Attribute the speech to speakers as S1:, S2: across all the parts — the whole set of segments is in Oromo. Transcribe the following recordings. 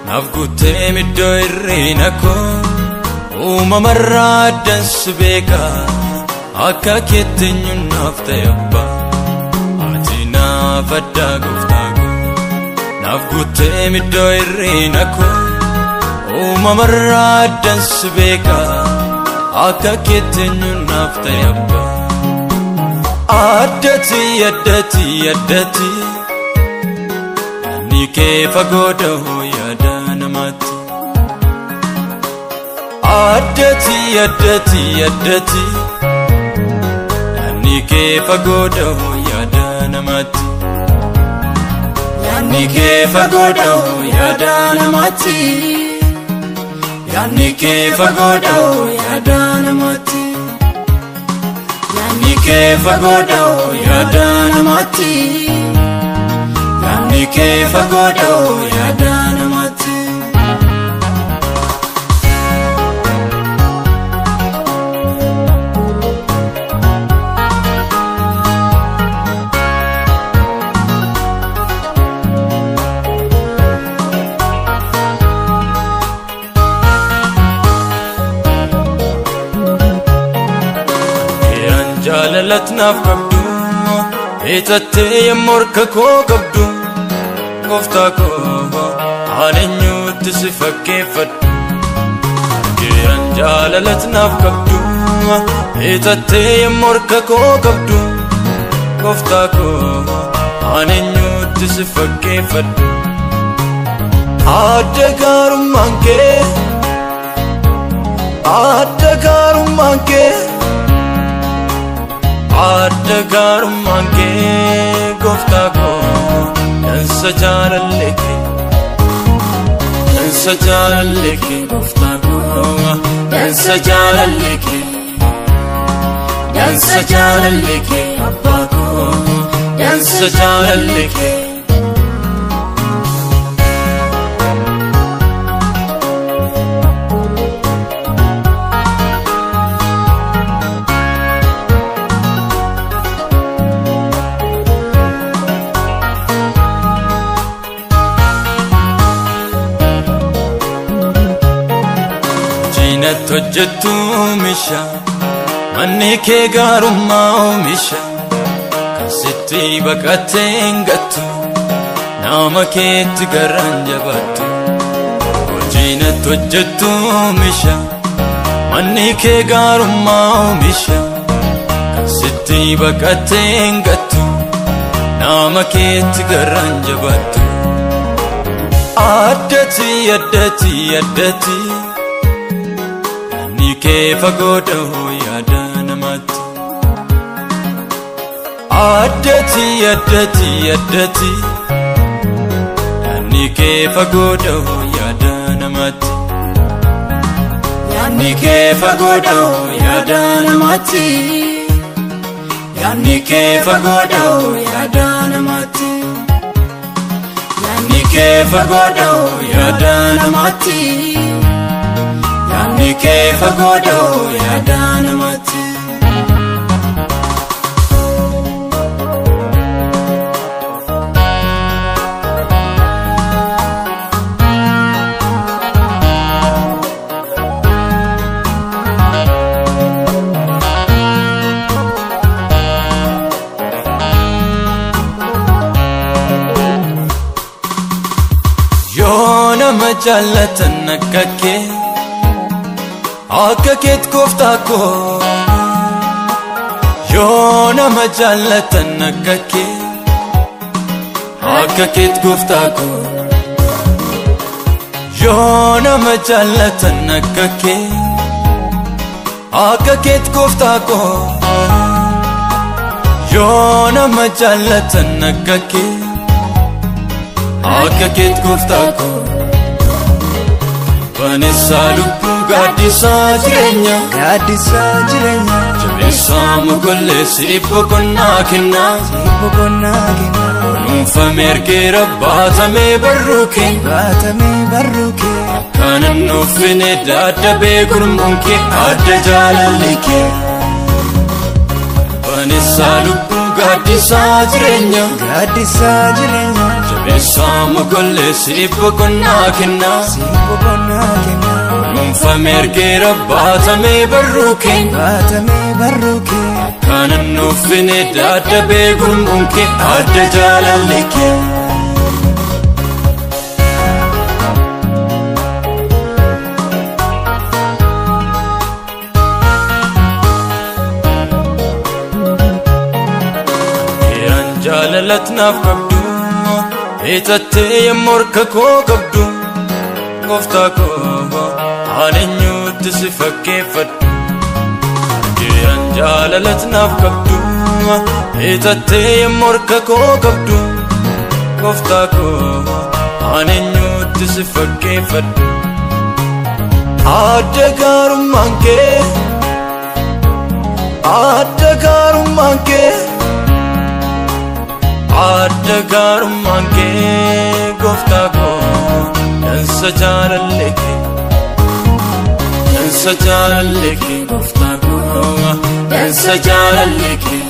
S1: Naaf guutee iddoo hir'ina koo uumamarraa addan si beeka akka keetti eenyuun naaf ta'e abbaa ati naaf addaa gooftaa koo naaf guutee iddoo hir'ina koo uumamarraa addan si beeka akka keetti eenyuun naaf ta'e abbaa addati addati addati yaadni kee fagoo dahoo yaada namaatti addati addati addati yaadni kee fagoo dahoo yaada namaatti yaadni kee fagoo dahoo yaada namaatti yaadni kee fagoo dahoo yaada namaatti yaadni kee fagoo dahoo yaada namaatti yaadni kee fagoo dahoo yaada namaatti. Jaalalatti naaf qabdu itattee yemmuu harka koo qabdu gooftaa koo ani eenyutti si fakkeeffadhu Argeeraan jaalalatti naaf qabdu itattee yemmuu harka koo qabdu gooftaa koo ani eenyutti si fakkeeffadhu adda gaarummaan kee adda gaarummaan kee adda gaarummaan kee gooftaa koo dansa jaalallee kee dansa jaalallee kee gooftaa koo dansa jaalallee kee dansa jaalallee kee abbaa koo dansa jaalallee kee. Jinatti hojjettu oomisha manni kee gaarummaa oomisha kan sitti baqattee hin gattu nama keetti garaan jabaattu. Jinatti hojjettu oomisha manni kee gaarummaa oomisha kan sitti baqattee hin gattu nama keetti garaan jabaattu. Addati addati addati yaadni kee fagoo dahoo yaada namaatti addati addati addati yaadni kee fagoo dahoo yaada namaatti yaadni kee fagoo dahoo yaada namaatti yaadni kee fagoo dahoo yaada namaatti yaadni kee fagoo dahoo yaada namaatti yaadni kee fagoo dahoo yaada namaatti. Yoo nama jaallatan akka kee akka keetti gooftaa koo yoo nama jaallatan akka kee akka keetti gooftaa koo yoo nama jaallatan akka kee akka keetti gooftaa koo yoo nama jaallatan akka kee akka keetti gooftaa koo Baneessaa lubbuu gaaddisaa jireenya
S2: gaaddisaa jireenya
S1: jabeessaa mogolleessi boqonnaa kennaa
S2: boqonnaa kennaa
S1: kunuunfamee ergeera baatamee barruu kee
S2: baatamee barruu kee
S1: akkanan nuufine daddabee gurmuun kee adda jaalalli kee Baneessaa lubbuu gaaddisaa jireenya
S2: gaaddisaa jireenya
S1: jabeessaa Isaamu gollee siif boqonnaa kennaa.
S2: Siif boqonnaa kennaa.
S1: Kunuunfamee ergeera baatamee barruu keenya.
S2: Baatamee barruu kee.
S1: Akkanan nuffine dadhabee gurmuun kee adda jaalalli kee. Heeraan jaalalat naaf qabdu, itattee yemmuu harka koo qabdu, gooftaa koo ani eenyutti si fakkeeffadhu. Heeraan jaalalat naaf qabdu, itattee yemmuu harka koo qabdu, gooftaa koo ani eenyutti si fakkeeffadhu. Adda gaarummaan kee,
S2: Adda gaarummaan kee.
S1: Adda gaarummaan kee gooftaa koo dansa jaalallee kee. Dansa jaalallee kee gooftaa koo dansa jaalallee kee.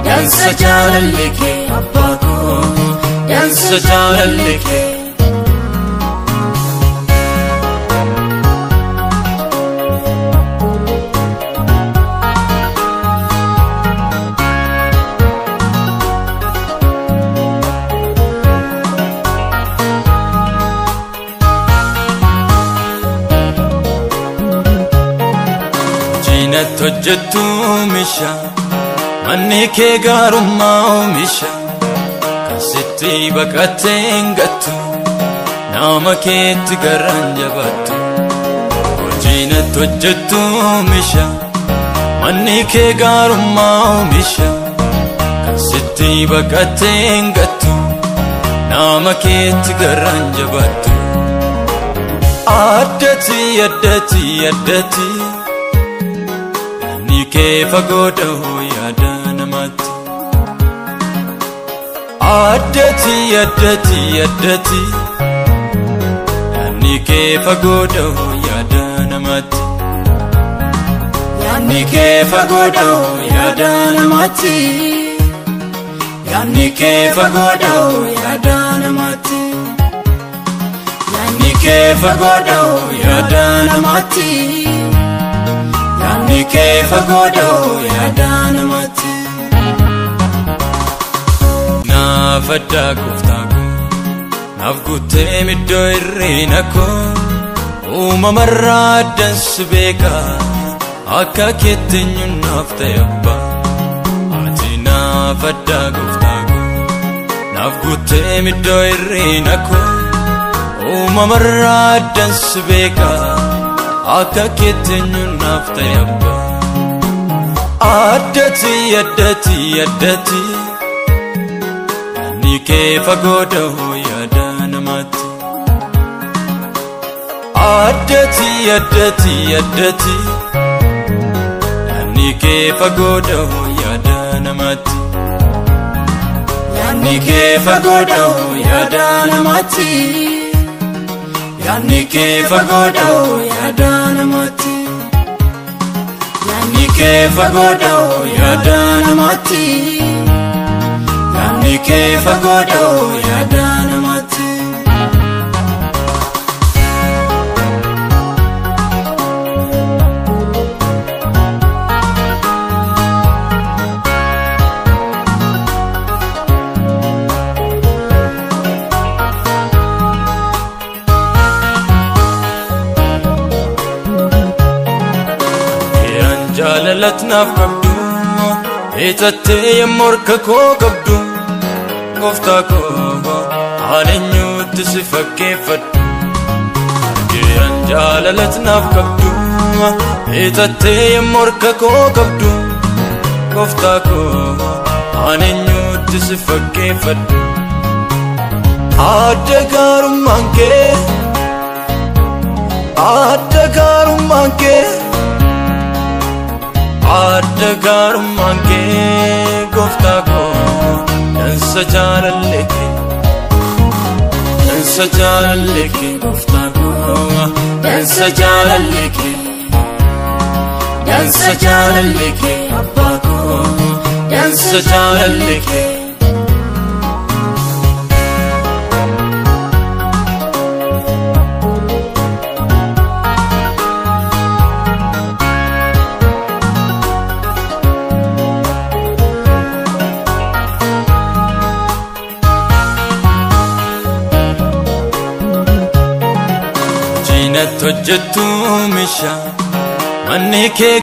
S1: Dansa jaalallee kee abbaa koo dansa jaalallee kee. Diinatti hojjettu oomisha, manni kee gaarummaa oomisha, kan sitti baqattee hin gattu, nama keetti garaan jabaattu. Hojiinatti hojjettu oomisha, manni kee gaarummaa oomisha, kan sitti baqattee hin gattu, nama keetti garaan jabaattu. Addatti addatti addatti. Yaadni kee fagoo dhahoo yaada namaatti. Addatti addatti addatti. Yaadni kee fagoo dhahoo yaada namaatti. Yaadni kee fagoo dhahoo yaada namaatti. Yaadni kee fagoo dhahoo yaada namaatti. Yaadni kee fagoo dhahoo yaada namaatti. Yaadni kee fagoo dhahoo yaada namaatti. Naaf addaa gooftaa koo, naaf guutee iddoo hir'ina koo, uumamarraa addan si beeka, akka keetti eenyuun naaf ta'e abbaa. Ati naaf addaa gooftaa koo, naaf guutee iddoo hir'ina koo, uumamarraa addan si beeka, akka keetti eenyuun naaf ta'e abbaa. Addatti addatti addatti. Yaadni kee fagoo dhahoo yaada namaatti. Addatti addatti addatti. Yaadni kee fagoo dhahoo yaada namaatti. Yaadni kee fagoo dhahoo yaada namaatti. Yaadni kee fagoo dhahoo yaada namaatti. Yaadni kee fagoo dhahoo yaada namaatti. Yaadni kee fagoo dhahoo yaada namaatti. Heeraan jaalalat naaf qabdu, itattee yemmuu harka koo qabdu, gooftaa koo ani eenyutti si fakkeeffadhu. Heeraan jaalalat naaf qabdu, itattee yemmuu harka koo qabdu, gooftaa koo ani eenyutti si fakkeeffadhu.
S2: Adda gaarummaan kee, adda gaarummaan kee.
S1: Adda gaarummaan kee gooftaa koo dansa jaalallee kee. Dansa jaalallee kee gooftaa koo dansa jaalallee kee. Dansa jaalallee kee abbaa koo dansa jaalallee kee. Wanna hojjettu misha manni kee.